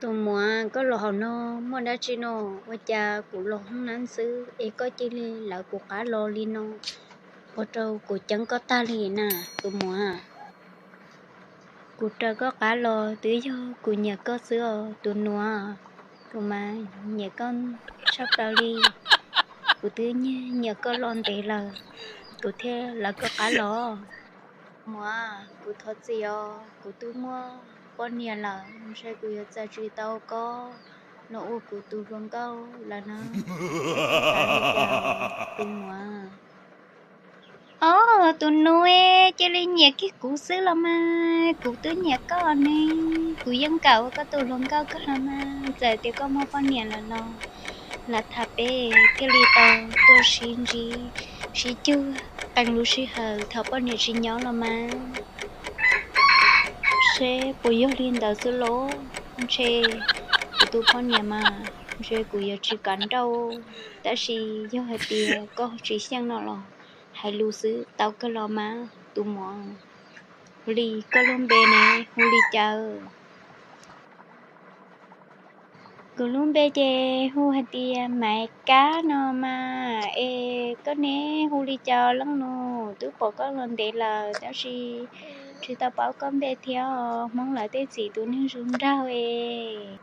Tus muam, koj los hauv no muaj dab tsi no? Ua cas kuv los hoob nab xwb es koj cia li lawv kuv qab los li no? Ua rau kuv ceeb koj tag li na, tus muam. Kuv raws koj qab los twb yog kuv nyiam koj xwb os tus nuav. Kuv mas nyiam koj tshaj plaws li. Kuv twb nyiam koj los ntev lawm, kuv thiaj lawv koj qab los. Muam, kuv thov txim os, kuv twb muaj poj niam lawm, ntshe kuv yuav txais tsis tau koj los ua kuv tus hluas nkauj lawm na. Tus muam. Os, tus nus, cia li nyiam kiag kuv xwb los mas, kuv twb nyiam koj ne, kuv yeej kam ua koj tus hluas nkauj kawg los mas, txawm tias koj muaj poj niam lawm los lam tham peb thiaj li tau tuaj sib ntsib sib cuag qee lub sij hawm thaum poj niam tsis nyob los mas. Seb puas yog li ntawd xwb los? Ntshe kuv tus poj niam mas ntshe kuv yuav tsis kam nrauj, tab sis yog hais tias koj tsis xyeej no los hais lus xwb tau kawg los mas tus muam. Hu li koj lub npe ne, hu li cas? Kuv lub npe ces hu hais tias Maiv Kab no mas. Es koj ne, hu li cas leej nus? Twb pom koj los ntev lawm tab sis tsis tau paub koj npe thiab. Hmoob lawv tej txim tus neeg zoo nraug es.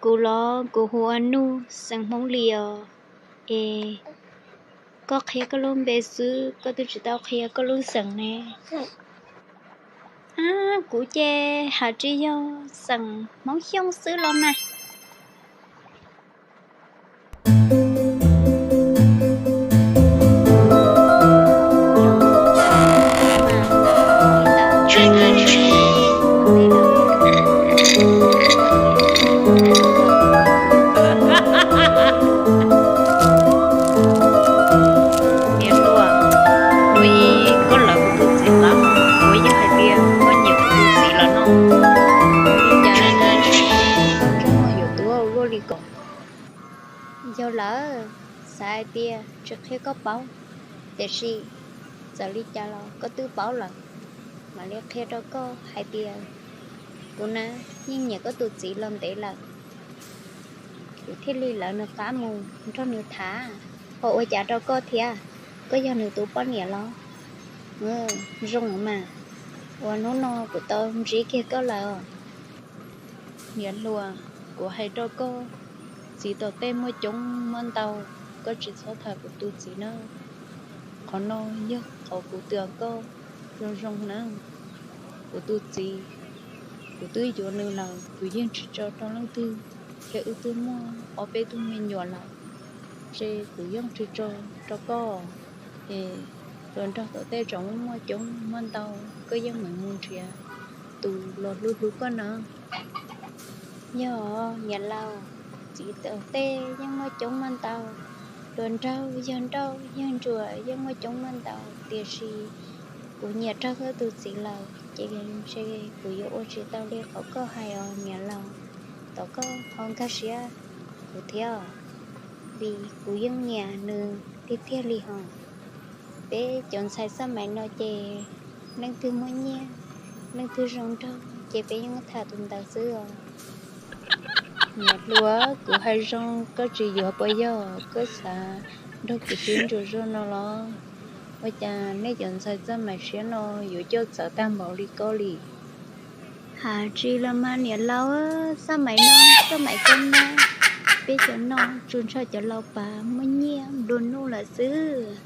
Kuv los kuv hu ua Nuj, xeem Hmoob Lis os. Es koj qhia koj lub npe xwb, koj twb tsis tau qhia koj lub xeem ne. Ab, kuv ces hais tsis yog xeem Hmoob Xyooj xwb los mas. Niam hluas, hnub ib koj lawv kuv tus txiv qab mus, puas yog hais tias koj nyiam kuv tus txiv lawm no? Cas yuav tuaj luaj li ko? Yog lawm, xav hais tias tsis qhia koj paub, tiam sis txawm li cas los koj twb paub lawm, mam li qhia rau koj hais tias kuv na yeej nyiam koj tus txiv los ntev lawm, kuv thiaj li lawv nws qab mus nrog nws tham, ho ua cas rau koj thiab? Koj yog nws tus poj niam los? Zoo mas, ua hnub no kuv tau ntsib kiag koj lawm. Niam hluas, kuv hais rau koj, txiv tom tej muaj coob muaj ntau, koj tsis txhob tham kuv tus txiv na. Qhov no yog qhov kuv twm koj zoo zoo na. Kuv tus txiv, kuv twb yuav nws lawm, kuv yeej tsis tso rau leej twg, thiab wb twb muaj ob peb tug me nyuam lawm, ces kuv yeej tsis tso rau koj. Es hluas nraug tom tej tseem muaj coob muaj ntau, koj yeej meem mus nrhiav tus los hlub hlub koj na. Yog niam laus, txiv tom tej yeej muaj coob muaj ntau, hluas nraug yog nrauj yog ntsuag yeej muaj coob muaj ntau, tiam sis kuv nyiam raug koj tus txiv lawm ces ntshe kuv yuav ua tsis tau li qhov koj hais os niam laus. Thov koj ho nkag siab kuv thiab, vim kuv yeej nyiam nws tiag tiag li hos. Peb cov ntxhais xab maim no ces leej twg muaj nyiaj, leej twg zoo nraug ces peb yeej tham tus ntawd xwb os. Niam hluas, kuv hais zoo koj tsis yuav puas yog? Koj xav nrog kuv sib ntsuas zog no los? Ua cas nej cov ntxhais xab maim siab no yuav coj txawv tag npaum li koj li? Has tsis los mas niam laus, xab maim no, xab maim koj no, peb cov no tsuas ntshaw cov laus pav muaj nyiaj nplua nuj lawm xwb.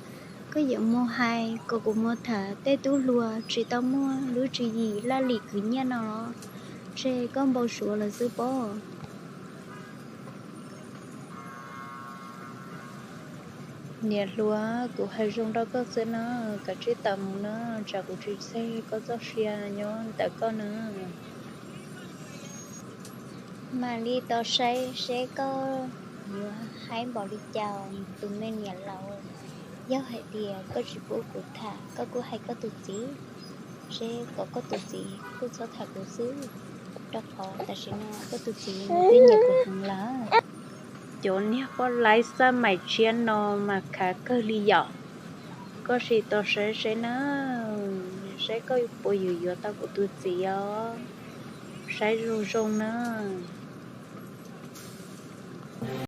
Koj yuav mus hais kom kuv mus tham tej tub hluas tsis tau muaj lub tswv yim laj lim khwv nyiaj no los? Ntshe koj npau suav lawm xwb pob. Niam hluas, kuv hais zoo rau koj xwb na, kav tsij tawm mus na, tsam kuv tsis txheg koj txoj sia nyob ntawm koj na. Mam li tos saib seb koj yuav haib npaum li cas tus me niam laus. Yog hais tias koj tsis pub kuv tham, koj kuj hais koj tus txiv, seb kom koj tus txiv kuj txhob tham kuv xwb, rau qhov tam sim no koj tus txiv nws twb nyiam kuv heev lawm. Cov niag poj laib xab maim tshiab no mas khav kawg li yom. Koj sim tos saib seb na, saib koj puas yuav yuav tau kuv tus txiv os. saib zoo zoo nawb.